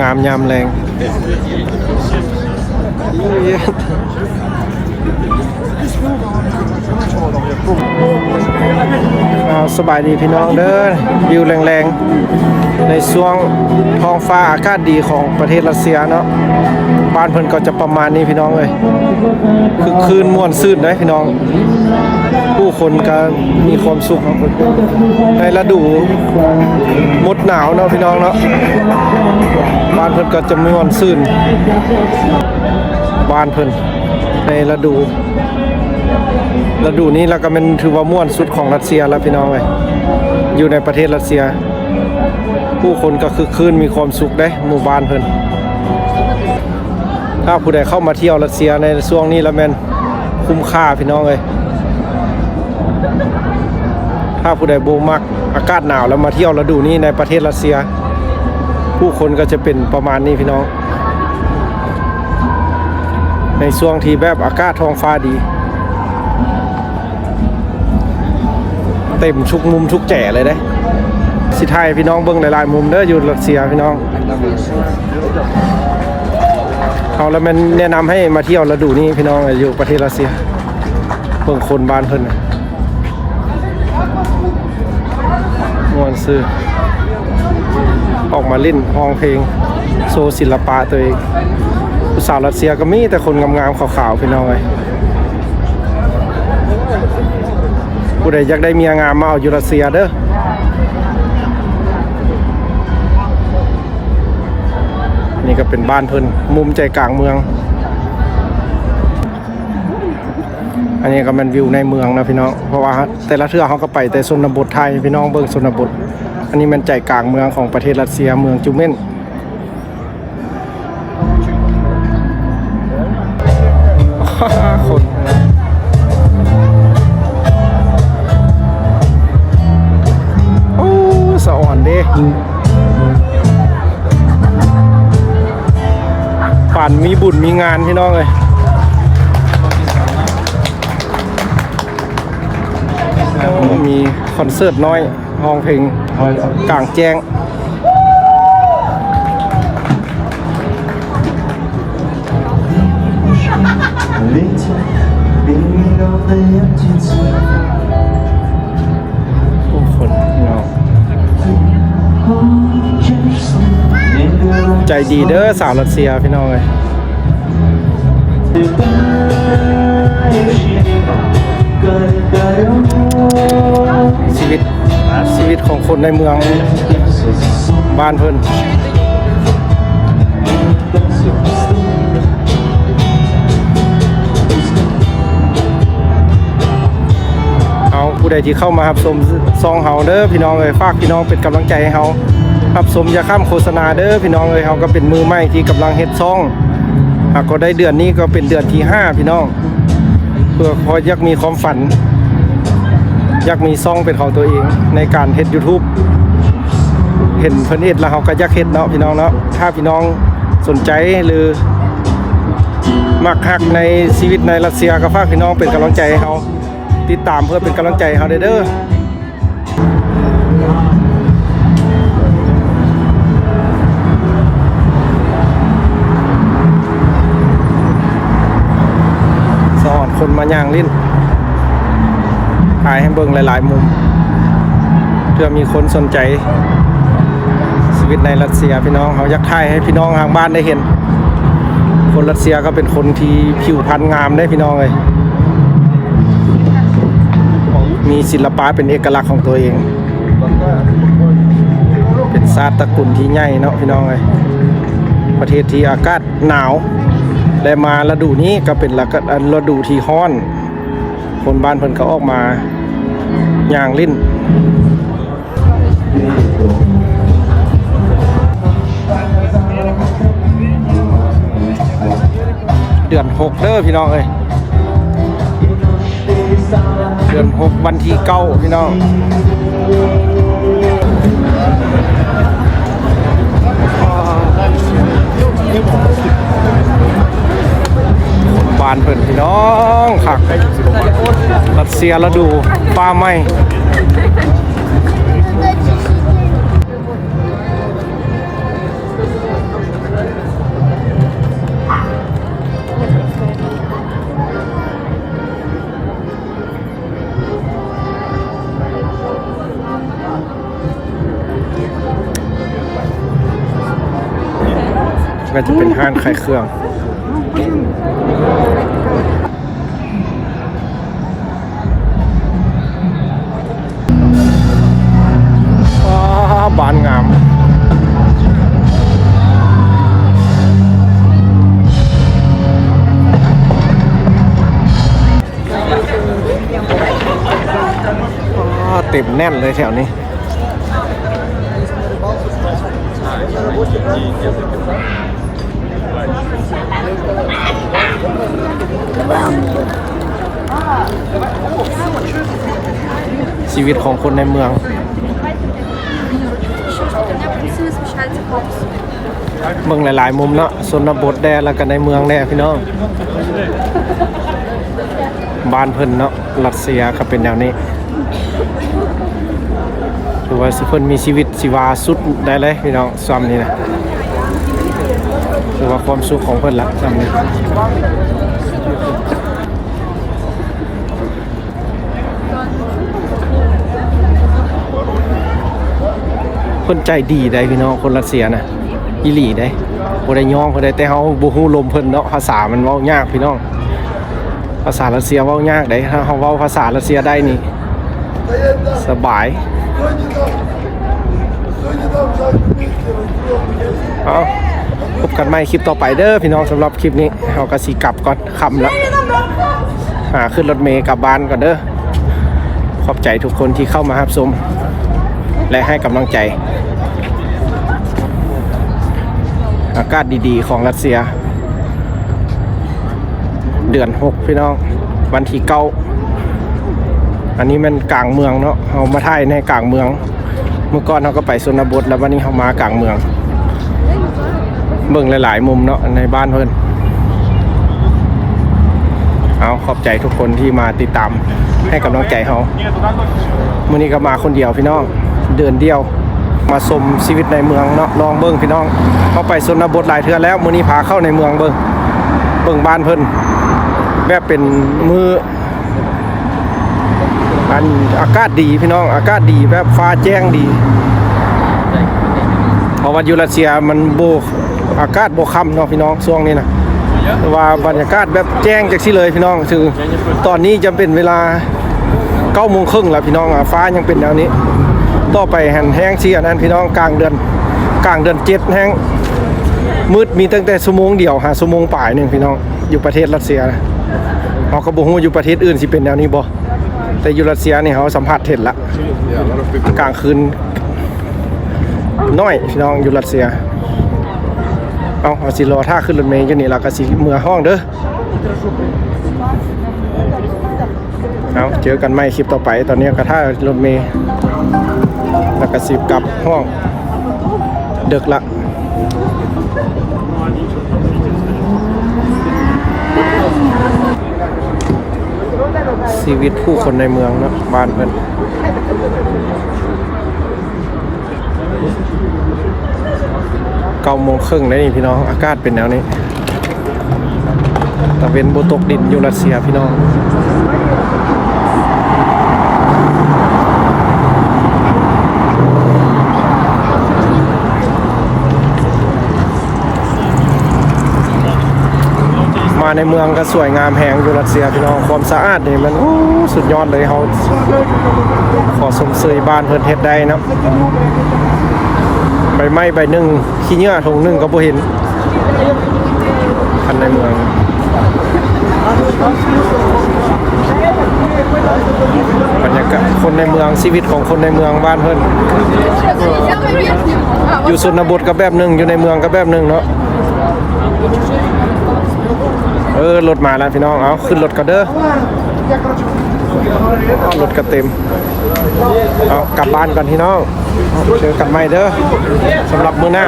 ງາມຍາມແລງ. ອ່າ ສະບາຍດີພີ່ນ້ອງເດີ ວິວແລງໆ ໃນຊ່ວງທ້ອງຟ້າອາກາດດີຂອງປະເທດຣັດເຊຍເນາະ. ບ້ານເພິ່ນກໍຈະປະມານນີ້ພີ່ນ້ອງເອີຍ ຄຶກຄື້ນມ່ວນຊື່ນເດ້ພີ່ນ້ອງ. ຜູ້ຄົນກໍມີຄວາມສຸກໃນລະດູມົດໜາວເນາະພີ່ນ້ອງເນາະ. ບ້ານເພິ່ນກໍຈະມ່ວນຊື່ນ ບ້ານເພິ່ນໃນລະດູ ລະດູນີ້ລະກະແມ່ນຖືວ່າມ່ວນສຸດຂອງຣັດເຊຍລະພີ່ນ້ອງເອີຍ. ຢູ່ໃນປະເທດຣັດເຊຍ ຜູ້ຄົນກໍຄຶກຄື້ນມີຄວາມສຸກເດ້ ໝູ່ບ້ານເພິ່ນ. ຖ້າຜູ້ໃດເຂົ້າມາທ່ຽວຣັດເຊຍໃນຊ່ວງນີ້ລະແມ່ນຄຸ້ມຄ່າພີ່ນ້ອງເອີຍ. ຖ້າຜູ້ໃດບໍ່ມັກອາກາດໜາວລະມາທ່ຽວລະດູນີ້ໃນປະເທດຣັດເຊຍ ຜູ້ຄົນກໍຈະເປັນປະມານນີ້ພີ່ນ້ອງ ໃນຊ່ວງທີ່ແບບອາກາດທ້ອງຟ້າດີ. ເຕັມທຸກມຸມທຸກແຈເລີຍເດ້. ຊິຖ່າຍໃຫ້ພີ່ນ້ອງເບິ່ງຫຼາຍໆມຸມເດີ ຢູ່ຣັດເຊຍພີ່ນ້ອງ. ເຮົາລະແມ່ນແນະນຳໃຫ້ມາທ່ຽວລະດູນີ້ພີ່ນ້ອງ ຢູ່ປະເທດຣັດເຊຍ. ເບິ່ງຄົນບ້ານເພິ່ນ ມ່ວນຊື່ນ ອອກມາຫຼິ້ນຮ້ອງເພງ ໂຊສິລະປະຕົວເອງ. ຜູ້ສາວຣັດເຊຍກໍມີແຕ່ຄົນງາມໆຂາວໆ ພີ່ນ້ອງເອີຍ. ຜູ້ໃດຢາກໄດ້ເມຍງາມມາເອົາຢູ່ຣັດເຊຍເດີ. ນີ້ກໍເປັນບ້ານເພິ່ນ ມຸມໃຈກາງເມືອງ. ອັນນີ້ກໍແມ່ນວິວໃນເມືອງເນາະພີ່ນ້ອງ ເພາະວ່າແຕ່ລະເທື່ອເຮົາກໍໄປແຕ່ຊົນນະບົດ ຖ່າຍໃຫ້ພີ່ນ້ອງເບິ່ງຊົນນະບົດ. ອັນນີ້ແມ່ນໃຈກາງເມືອງຂອງປະເທດຣັດເຊຍ ເມືອງຈູເມັນ. ຄົນ ໂອ້ ສະອອນເດ້. ປານມີບຸນມີງານພີ່ນ້ອງເອີຍ. ມີຄອນເສີດນ້ອຍ ຮ້ອງເພງກາງແຈ້ງ. ໂອ້ ຄົນເນາະ ໃຈດີເດີສາວຣັດເຊຍ ພີ່ນ້ອງເອີຍ. ຊີວິດ ຊີວິດຂອງຄົນໃນເມືອງບ້ານເພິ່ນ. ເອົາ ຜູ້ໃດທີ່ເຂົ້າມາຮັບຊົມຊ່ອງເຮົາເດີພີ່ນ້ອງເອີຍ ຝາກພີ່ນ້ອງເປັນກຳລັງໃຈໃຫ້ເຮົາ ຮັບຊົມຢ່າຂ້າມໂຄສະນາເດີພີ່ນ້ອງເອີຍ. ເຮົາກໍເປັນມືໃໝ່ທີ່ກຳລັງເຮັດຊ່ອງ ຫາກໍໄດ້ເດືອນນີ້ກໍເປັນເດືອນທີຫ້າພີ່ນ້ອງ. ເພື່ອເຮົາຢາກມີຄວາມຝັນ ຢາກມີຊ່ອງເປັນຂອງຕົວເອງໃນການເຮັດຢູທູບ. ເຫັນເພິ່ນເຮັດແລ້ວເຮົາກໍຢາກເຮັດເນາະພີ່ນ້ອງເນາະ. ຖ້າພີ່ນ້ອງສົນໃຈ ຫຼື ມັກຮັກໃນຊີວິດໃນຣັດເຊຍ ກໍຝາກພີ່ນ້ອງເປັນກຳລັງໃຈໃຫ້ເຮົາ ຕິດຕາມເພື່ອເປັນກຳລັງໃຈໃຫ້ເຮົາແດ່ເດີ. ສອນຄົນມາຍ່າງຫຼິ້ນ ຖ່າຍໃຫ້ເບິ່ງຫຼາຍໆມຸມ ເພື່ອມີຄົນສົນໃຈຊີວິດໃນຣັດເຊຍພີ່ນ້ອງ. ເຮົາຢາກຖ່າຍໃຫ້ພີ່ນ້ອງທາງບ້ານໄດ້ເຫັນ ຄົນຣັດເຊຍກໍເປັນຄົນທີ່ຜິວພັນງາມເດ້ພີ່ນ້ອງເອີຍ. ມີສິລະປະເປັນເອກະລັກຂອງຕົວເອງ ເປັນຊາດຕະກຸນທີ່ໃຫຍ່ເນາະພີ່ນ້ອງເອີຍ. ປະເທດທີ່ອາກາດໜາວ ແລະ ມາລະດູນີ້ກໍເປັນລະ ລະດູທີ່ຮ້ອນ ຄົນບ້ານເພິ່ນກໍອອກມາຍ່າງຫຼິ້ນ. ເດືອນຫົກເດີພີ່ນ້ອງເອີຍ ເດືອນຫົກ ວັນທີເກົ້າພີ່ນ້ອງ. ບ້ານເພິ່ນພີ່ນ້ອງ ຄັກ ຣັດເຊຍລະດູຟ້າໄໝ້. ກໍຈະເປັນຮ້ານຂາຍເຄື່ອງ. ວ້າ ບານງາມ. ອ້າ ເຕັມແໜ້ນເລີຍແຖວນີ້. ຊີວິດຂອງຄົນໃນເມືອງ. ເບິ່ງຫຼາຍໆມຸມເນາະ, ຊົນນະບົດແດ່ ແລ້ວກໍໃນເມືອງແດ່ພີ່ນ້ອງ. ບ້ານເພິ່ນເນາະ ລັດເຊຍກໍເປັນແນວນີ້. ຖືວ່າເພິ່ນມີຊີວິດຊີວາສຸດໄດ້ເລີຍພີ່ນ້ອງ, ຊ່ຳນີ້ນະ ຖືວ່າຄວາມສຸກຂອງເພິ່ນລະ ຊ່ຳນີ້. ເພິ່ນໃຈດີໄດ໋ພີ່ນ້ອງ ຄົນລັດເຊຍນະ ອີ່ຫຼີໄດ໋. ບໍ່ໄດ້ຍ້ອງເພິ່ນໄດ໋ ແຕ່ເຮົາບໍ່ຮູ້ລົມເພິ່ນເນາະ, ພາສາມັນເວົ້າຍາກພີ່ນ້ອງ. ພາສາລັດເຊຍເວົ້າຍາກເດ້, ຖ້າເຮົາເວົ້າພາສາລັດເຊຍໄດ້ນີ້ສະບາຍ. ເອົາ ພົບກັນໃໝ່ຄລິບຕໍ່ໄປເດີພີ່ນ້ອງ. ສຳລັບຄລິບນີ້ເຮົາກໍຊິກັບກ່ອນ, ຄ່ຳລະ ຫາຂຶ້ນລົດເມກັບບ້ານກ່ອນເດີ. ຂອບໃຈທຸກຄົນທີ່ເຂົ້າມາຮັບຊົມ ແລະ ໃຫ້ກຳລັງໃຈ. ອາກາດດີໆຂອງລັດເຊຍ ເດືອນຫົກພີ່ນ້ອງ, ວັນທີເກົ້າ. ອັນນີ້ແມ່ນກາງເມືອງເນາະ, ເຮົາມາຖ່າຍໃນກາງເມືອງ. ມື້ກ່ອນເຮົາກໍໄປຊົນນະບົດ ແລ້ວບັດນີ້ເຮົາມາກາງເມືອງ. ເບິ່ງຫຼາຍໆມຸມເນາະ ໃນບ້ານເພິ່ນ. ເອົາ ຂອບໃຈທຸກຄົນທີ່ມາຕິດຕາມ ໃຫ້ກຳລັງໃຈເຮົາ. ມື້ນີ້ກໍມາຄົນດຽວພີ່ນ້ອງ, ເດີນດຽວ ມາຊົມຊີວິດໃນເມືອງເນາະ. ລອງເບິ່ງພີ່ນ້ອງ, ເຮົາໄປຊົນນະບົດຫຼາຍເທື່ອແລ້ວ, ມື້ນີ້ພາເຂົ້າໃນເມືອງເບິ່ງ, ເບິ່ງບ້ານເພິ່ນ ແບບເປັນມື້ ອັນ ອາກາດດີພີ່ນ້ອງ, ອາກາດດີ ແບບຟ້າແຈ້ງດີ. ເພາະວ່າຢູ່ລັດເຊຍມັນບໍ່ ອາກາດບໍ່ຄ່ຳເນາະພີ່ນ້ອງ ຊ່ວງນີ້ນະ, ແຕ່ວ່າບັນຍາກາດແບບແຈ້ງຈັກຊີ້ເລີຍພີ່ນ້ອງ. ຄືຕອນນີ້ຈະເປັນເວລາເກົ້າໂມງເຄິ່ງແລ້ວພີ່ນ້ອງ, ອາ ຟ້າຍັງເປັນແນວນີ້. ຕໍ່ໄປຫັ້ນແຮງຊິອັນນັ້ນພີ່ນ້ອງ, ກາງເດືອນ ກາງເດືອນເຈັດແຮງມືດ, ມີຕັ້ງແຕ່ຊົ່ວໂມງດຽວຫາຊົ່ວໂມງປາຍໜຶ່ງພີ່ນ້ອງ. ຢູ່ປະເທດຣັດເຊຍນະ, ເຮົາກໍບໍ່ຮູ້ຢູ່ປະເທດອື່ນຊິເປັນແນວນີ້ບໍ່, ແຕ່ຢູ່ຣັດເຊຍນີ້ເຮົາສຳຜັດເຫັນລະ, ກາງຄືນໜ້ອຍພີ່ນ້ອງ ຢູ່ຣັດເຊຍ. ເອົາ ເຮົາຊິລໍຖ້າຂຶ້ນລົດເມຢູ່ນີ້ ແລ້ວກໍຊິເມືອຫ້ອງເດີ. ເອົາ ເຈີກັນໃໝ່ຄລິບຕໍ່ໄປ. ຕອນນີ້ກໍຖ້າລົດເມ ແລ້ວກໍຊິກັບຫ້ອງ, ເດິກລະ. ຊີວິດຜູ້ຄົນໃນເມືອງເນາະ, ບ້ານເພິ່ນ. ເກົ້າໂມງເຄິ່ງແລ້ວນີ້ພີ່ນ້ອງ, ອາກາດເປັນແນວນີ້. ຕາເວັນບໍ່ຕົກດິນຢູ່ຣັດເຊຍພີ່ນ້ອງ. ມາໃນເມືອງກໍສວຍງາມແຮງຢູ່ຣັດເຊຍພີ່ນ້ອງ, ຄວາມສະອາດນີ້ມັນ ໂອ້ ສຸດຍອດເລີຍ. ເຮົາຂໍຊົມເຊີຍບ້ານເພິ່ນເຮັດໄດ້ເນາະ, ໃບໄມ້ໃບໜຶ່ງ ຂີ້ເຫຍື້ອຖົງໜຶ່ງກໍບໍ່ເຫັນ. ຄັນໃນເມືອງ ບັນຍາກາດຄົນໃນເມືອງ, ຊີວິດຂອງຄົນໃນເມືອງບ້ານເພິ່ນ. ຢູ່ຊົນນະບົດກໍແບບໜຶ່ງ, ຢູ່ໃນເມືອງກໍແບບໜຶ່ງເນາະ. ເອີ ລົດມາແລ້ວພີ່ນ້ອງ, ເອົາ ຂຶ້ນລົດກ່ອນເດີ. ລົດກໍເຕັມ, ເອົາ ກັບບ້ານກ່ອນພີ່ນ້ອງ. ເຈີກັນໃໝ່ເດີ ສຳລັບມື້ໜ້າ.